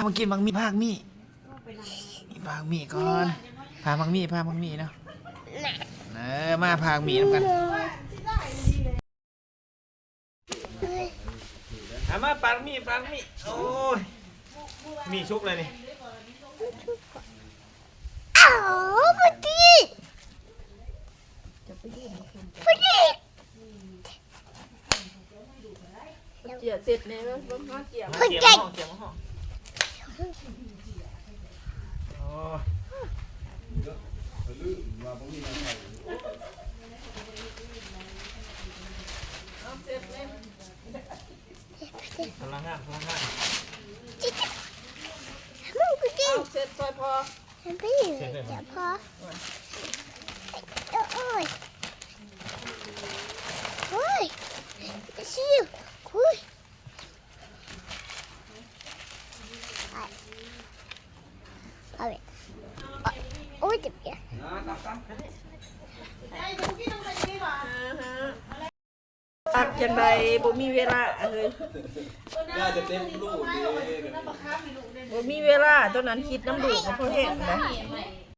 ມາກິນໝາກມີ້ ພາກມີ້ ພາກມີ້ກ່ອນ ພາໝາກມີ້ ພາໝາກມີ້ເນາະ ເອີ ມາພາໝາກມີ້ນຳກັນ ເອົາມາປາກໝາກມີ້ ປາກໝາກມີ້ ໂອ້ຍ ໝາກມີ້ສຸກແລ້ວນີ້ ເອົາ ພໍດີ ພໍດີ. ເຈ້ຍເສັດແດ່ ເບິ່ງ ເບິ່ງ ເຈ້ຍ ມາເຈ້ຍ ມາຫ້ອງ ເຈ້ຍມາຫ້ອງ ໂອ້ຍ ເອົາເສັດແດ່ ພະນັກງານ ພະນັກງານ ເອົາເສັດຊ່ອຍພໍ່. ເສຍເລີຍ ເສຍພໍ ໂອ້ຍ ໂອ້ຍ ຊິວ ໂອ້ຍ ເອົາເວ ໂອ້ຍ ເຈັບແຂນ. ພັກຈັ່ງໃດ ບໍ່ມີເວລາເອີຍ ໜ້າຈະເຕັມລູກເດ້ ບໍ່ມີເວລາ ຕອນນັ້ນຄິດນຳລູກກໍພໍແຮງໄດ໋.